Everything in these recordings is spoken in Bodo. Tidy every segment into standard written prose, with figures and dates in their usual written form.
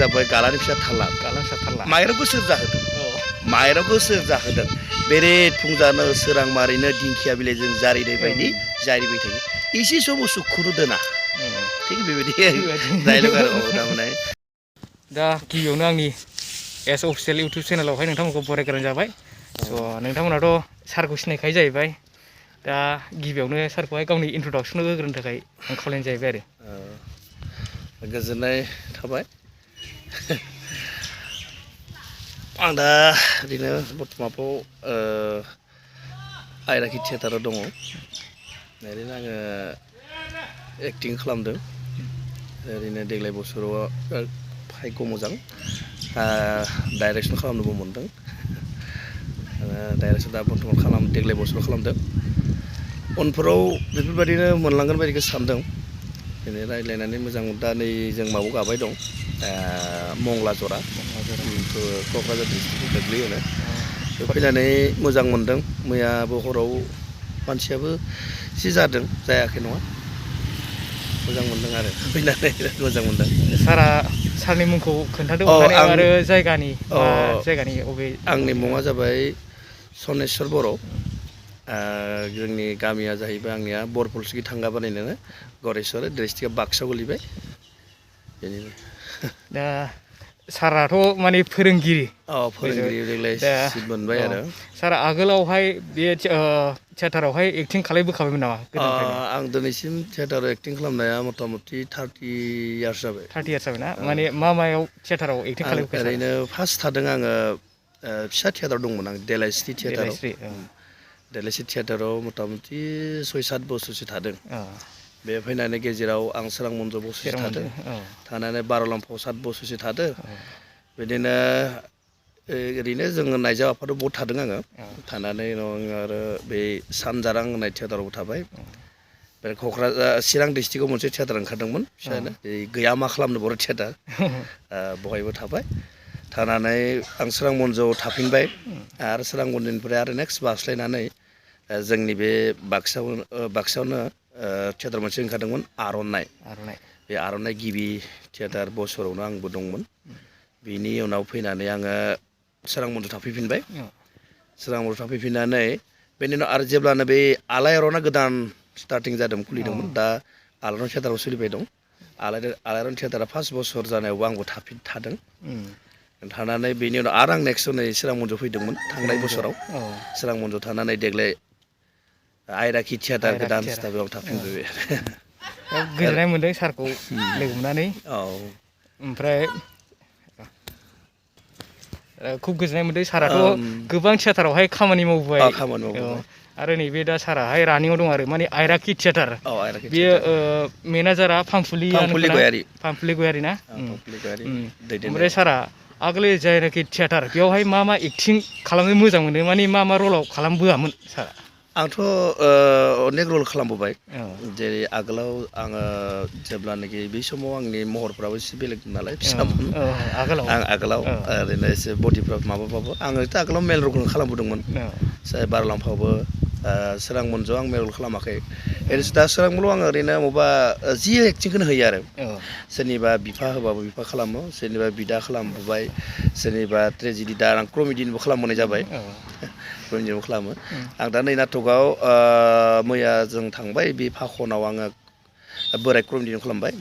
जाबाय गालानि फिसा थाला माइरंखौ सोर जाहोदों माइरंखौ सोर जाहोदों बेरेद फुंजानो सोरां मारैनो दिंखिया बिलाइजों जारिनाय बायदि जारिबाय थायो एसे सम उसुखुनो दोना थिग बेबायदि डायलग आरो थारमाने दा गिबियावनो आंनि एस अफिसियेल इउटुब चेनेलावहाय नोंथांमोनखौ बरायग्रोनाय जाबाय स' नोंथांमोनाथ' सारखौ सिनायखायो जाहैबाय दा गिबियावनो सारखौहाय गावनि इन्ट्रडाक्सन होग्रोनो थाखाय आं खावलायनाय जाहैबाय आरो गोजोननाय थाबाय आं दा ओरैनो बर्थमानाव आयराखि थियेटाराव दङ ओरैनो आङो एक्टिं खालामदों ओरैनो देग्लाय बोसोराव भाग्य मोजां डाइरेक्सन खालामनोबो मोनदों डाइरेक्सन दा बर्थमान देग्लाय बोसोराव खालामदों उनफोराव बेफोरबायदिनो मोनलांगोन बायदिखौ सानदों बिदिनो रायज्लायनानै मोजां दा नै जों माबायाव गाबाय दं मंगला जरा क'क्राझार डिस्ट्रिक्टआव गोग्लैयोनो बेयाव फैनानै मोजां मोनदों मैयाबो हराव मानसियाबो एसे जादों जायाखै नङा मोजां मोनदों आरो फैनानै मोजां मोनदों सारनि मुंखौ खोन्थादो आरो जायगानि अबे आंनि मुङा जाबाय सानेस्वर बर' जोंनि गामिया जाहैबाय आंनिया बरफुलसुगि थांगा बानायनानै गरेस्वर डिस्ट्रिक्टआ बाक्सा गोलैबाय बेनिनो दा साराथ' माने फोरोंगिरि फोरोंगिरि देग्लाय सिट मोनबाय आरो सारा आगोलावहाय बे थियेटारावहाय एक्टिं खालामबोखाबायमोन नामा आं दिनैसिम थियेटाराव एक्टिं खालामनाया मथा मथि 30 इयार्स जाबाय 30 इयार्स जाबाय ना माने मायाव थियेटाराव एक्टिं खालामखो ओरैनो फार्स्ट थादों आङो फिसा थियेटार दंमोन आं देलायस्रि थियेटाराव देलायस्रि थियेटाराव मथा मथि 6-7 बोसोरसो थादों बे फैनानै गेजेराव आं सोरां मन्जु बोसोरसो थादों थानानै बार'लाम्फायाव 7 बोसोरसो थादों बिदिनो ओरैनो जोङो नायजाब आफादाव बहुद थादों आङो थानानै आरो बे सानजारां होननाय थियेटारावबो थाबाय बे क'क्राझार चिरां डिस्ट्रिक्टआव मोनसे थियेटार ओंखारदोंमोन फिसानो गैया मा खालामनो बर' थियेटार बहायबो थाबाय थानानै आं सोरां मन्जुआव थाफिनबाय आरो सोरां मन्जुनिफ्राय आरो नेक्स्ट बास्लायनानै जोंनि बे बाक्सायावनो थियेटार मोनसे ओंखारदोंमोन आर'नाइ बे आर'नाइ गिबि थियेटार बोसोरावनो आंबो दंमोन बिनि उनाव फैनानै आङो सोरां मन्जु थाफैफिनबाय सोरां मन्जु थाफैफिननानै बेनि उनाव आरो जेब्लानो बे आलायारना गोदान स्टार्टिं जादों खुलिदोंमोन दा आलायारन थियेटाराव सोलिबाय दं आलायारन थियेटारा 5 बोसोर जानायावबो आंबो थादों थानानै बेनि उनाव आरो आं नेक्स्ट नै सोरां मन्जु फैदोंमोन थांनाय बोसोराव सोरां मन्जु थानानै देग्लाय आयराखि थियेटार गोदान स्टाइलाव थाफिनबाय गोजोननाय मोन्दों सारखौ लोगो मोननानै ओमफ्राय खुब गोजोननाय मोन्दों साराथ' गोबां थियेटारावहाय खामानि मावबोबाय आरो नैबे दा साराहाय रानिङाव दं आरो माने आयराखि थियेटार बेयो मेनेजारा पामफुलि गयारि ना ओमफ्राय सारा आगोल जायनाखि थियेटार बेयावहाय मा एक्टिं खालामनो मोजां मोनो माने मा रलाव खालामबोआमोन सारा आंथ' अनेक रल खालामबोबाय जेरै आगोलाव आङो जेब्लानाखि बै समाव आंनि महरफ्राबो एसे बेलेग नालाय फिसामोन आं आगोलाव ओरैनो एसे बडिफ्रा माबाबाबो आङोथ' आगोलाव मेल रलखौनो खालामबोदोंमोन बार'लाम्फायावबो सोरां मन्जुआव आं मेल रल खालामाखै दा सोरां मन्जुआव आङो ओरैनो माबा जि एक्टिंखौनो होयो आरो सोरनिबा बिफा होबाबो बिफा खालामो सोरनिबा बिदा खालामबोबाय सोरनिबा ट्रेजेडि दा आं कमेडिनिबो खालामबोनाय जाबाय कमेडिबो खालामो आं दा नै नाटकआव मैया जों थांबाय बे फाखनाव आङो बोराय कमेडिनो खालामबाय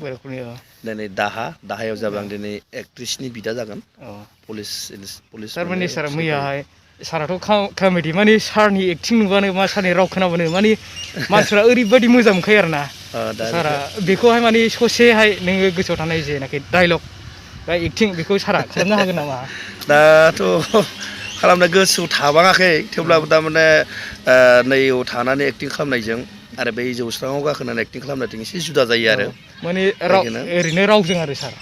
दिनै दाहायाव जाबाय आं दिनै एक्ट्रिसनि बिदा जागोन पुलिस थारमाने सार मैयाहाय साराथ' कमेडि माने सारनि एक्टिं नुबानो मा सारनि राव खोनाबानो माने मानसिफ्रा ओरैबायदि मोजां मोनखायो आरोना सारा बेखौहाय माने ससेहाय नोङो गोसोआव थानाय जेनाखि डायलग बा एक्टिं बेखौ सारा खालामनो हागोन नामा दाथ' खालामनो गोसोआव थाबाङाखै थेवब्लाबो थारमाने नैयाव थानानै एक्टिं खालामनायजों आरो बै जौस्राङाव गाखोनानै एक्टिं खालामनायजों एसे जुदा जायो आरो माने ओरैनो रावजों आरो सार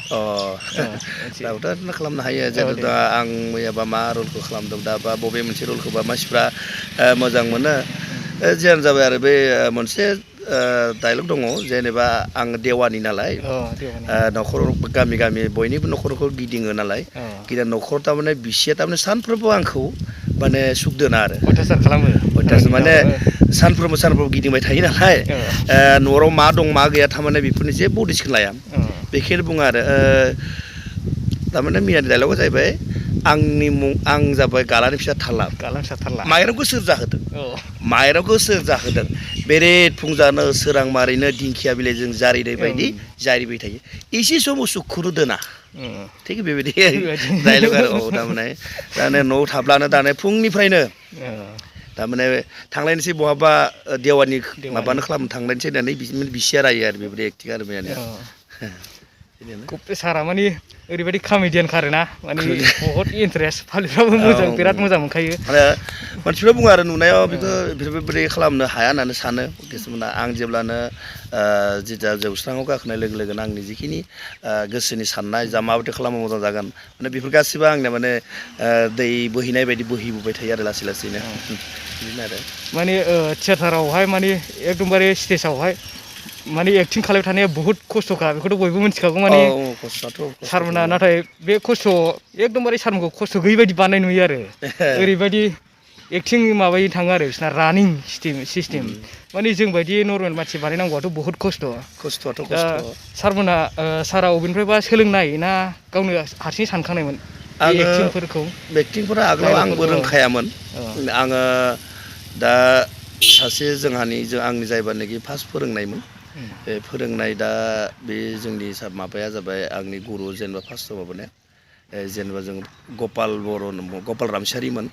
रावथ' खालामनो हायो जेरै दा आं मैयाबा मा रलखौ खालामदों दा बा बबे मोनसे रलखौबा मानसिफ्रा मोजां मोनो जियानो जाबाय आरो बे मोनसे डायलग दङ जेनेबा आं देवानि नालाय न'खर गामि बयनिबो न'खर गिदिङो नालाय गिदिं न'खर थारमाने बिसिया थारमाने सानफ्रोमबो आंखौ माने सुख दोना आरो अयथासार खालामो माने सानफ्रोमबो गिदिंबाय थायो नालाय न'आव मा दं मा गैया थारमाने बेफोरनि जेबो उदिसखौ लाया बेखौनो बुङो आरो थारमाने मियानि डायलगा जाहैबाय आं जाबाय गालानि फिसा थारला माइरंखौ सोर जाहोदों माइरंखौ सोर जाहोदों बेरेद फुंजानो सोरां मारैनो दिंखिया बिलाइजों जारिनाय बायदि जारिबाय थायो एसे समाव सुखुरु दोना थिग बेबायदि डायलग आरो थारमाने दाने न'आव थाब्लानो दाने फुंनिफ्रायनो थारमाने थांलायनोसै बहाबा देवानि माबानो खालामनो थांलायनोसै होननानै बिसिया रायो आरो बेबायदि एक्टिं आरो मैयानिया सारा माने ओरैबायदि कमेडियान खारोना माने बहुत इन्टारेस्ट फालिफ्राबो मोजां बिराद मोजां मोनखायो मानसिफ्रा बुङो आरो नुनायाव बेखौ बेफोरबायदि खालामनो हाया होननानै सानो किसुमाना आं जेब्लानो जिता जौस्राङाव गाखोनाय लोगो लोगोनो आंनि जिखिनि गोसोनि साननाय जा माबायदि खालामबा मोजां जागोन माने बेफोर गासिबो आंनिया माने दै बोहैनाय बायदि बोहैबोबाय थायो आरो लासै लासैनो बिदिनो आरो माने थियेटारावहाय माने एकदमबारे स्टेजावहाय माने एक्टिं खालामबाय थानाया बहुत खस्थ'खा बेखौथ' बयबो मिथिखागौ माने सारमोना नाथाय बे खस्थ' एकदमबारे सारमोनखौ खस्थ' गैयि बायदि बानाय नुयो आरो ओरैबायदि एक्टिं माबायै थाङो आरो बिसोरना रानिं सिस्टेम माने जों बायदि नर्मेल मानसि बानायनांगौआथ' बहुत खस्थ'आथ' सारमोना सारा अबेनिफ्रायबा सोलोंनाय ना गावनो हारसिं सानखांनायमोन एक्टिंफोरखौ एक्टिंफोरा आगोलाव आंबो रोंखायामोन आङो दा सासे आंनि जायबानोखि फार्स्ट फोरोंनायमोन बे फोरोंनाय दा बे जोंनि माबाया जाबाय आंनि गुरु जेनेबा फार्स्टआव माबानाया जेनेबा जों गपाल रामसियारिमोन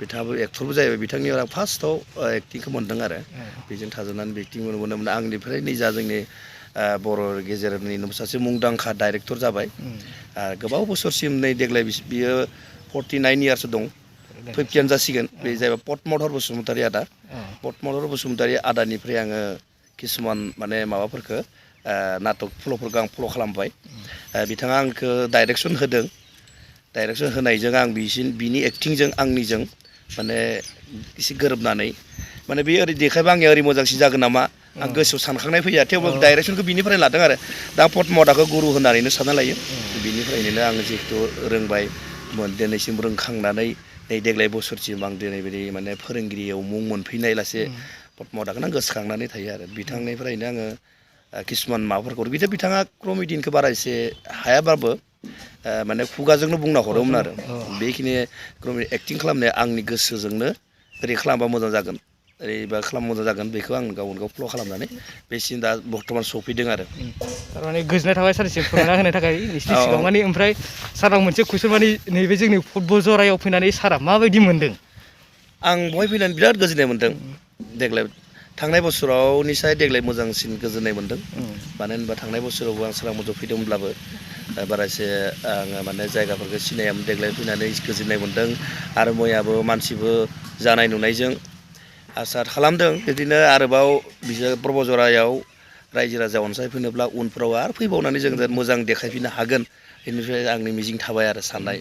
बिथाङाबो एक्टरबो जाहैबाय बिथांनियाव आं फार्स्टआव एक्टिंखौ मोन्दों आरो बेजों थाजोबनानै एक्टिं मोनोमोन आंनिफ्राय निजा जोंनि बर' गेजेरनि सासे मुंदांखा डाइरेक्टर जाबाय गोबाव बोसोरसिम नै देग्लाय बियो 49 इयार्स दं 50 जासिगोन बे जाहैबाय पद्मधर बसुमतारी आदा पद्मधर बसुमतारी आदानिफ्राय आङो किसुमान माने माबाफोरखौ नाटक फ्ल'फोरखौ आं फ्ल' खालामबाय बिथाङा आंखौ डाइरेक्सन होदों डाइरेक्सन होनायजों आं बिनि एक्टिंजों आंनिजों माने एसे गोरोबनानै माने बे ओरै देखायबा आंनिया ओरै मोजांसिन जागोन नामा आं गोसोआव सानखांनाय फैया थेवबो डाइरेक्सनखौ बिनिफ्राय लादों आरो दा पद्मदाखौ गुरु होननानैनो सानना लायो बिनिफ्रायनो आं जिहेतु रोंबाय दिनैसिम रोंखांनानै नै देग्लाय बोसोरसिम आं दिनै बिदि माने फोरोंगिरियाव मुं मोनफैनाय लासे पद्मदाखौनो आं गोसोखांनानै थायो आरो बिथांनिफ्रायनो आङो किसुमान माबाफोरखौ बिथाङा कमेडिखौ बारा एसे हायाबाबो माने खुगाजोंनो बुंना हरोमोन आरो बेखिनि एक्टिं खालामनाया आंनि गोसोजोंनो ओरै खालामबा मोजां जागोन ओरैबा खालामबा मोजां जागोन बेखौ आं गावनो गाव फ्ल' खालामनानै बेसिम दा बर्थमान सफैदों आरो थारमाने गोजोननाय थाबाय सारसिम फोरमायना होनो थाखाय नोंसिनि सिगाङाव माने ओमफ्राय सारनाव मोनसे कुइसन माने नैबे जोंनि फुटबल जरायाव फैनानै सारा माबायदि मोनदों आं बहाय फैनानै बिराद गोजोननाय मोन्दों देग्लाय थांनाय बोसोरावनिसाय देग्लाय मोजांसिन गोजोननाय मोन्दों मानो होनबा थांनाय बोसोरावबो आं सोरां मन्जु फैदोंमोनब्लाबो बारा एसे आङो माने जायगाफोरखौ सिनायामोन देग्लाय फैनानै गोजोननाय मोन्दों आरो मैयाबो मानसिबो जानाय नुनायजों आसा खालामदों बिदिनो आरोबाव बिसोर प्रबजरायाव रायजो राजा अनसायफैनोब्ला उनफ्राव आरो फैबावनानै जों मोजां देखायफिननो हागोन बेनिफ्राय आंनि मिजिं थाबाय आरो साननाय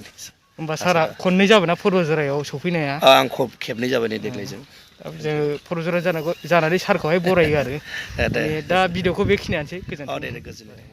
होमबा सारा खननै जाबायना प्रबजरायाव सफैनाया आं खेबनै जाबाय नै देग्लायजों जोङो प्रबजरा जानानै सारखौहाय बरायो आरो दा भिडिअखौ बेखिनियानोसै गोजोनथों गोजोननाय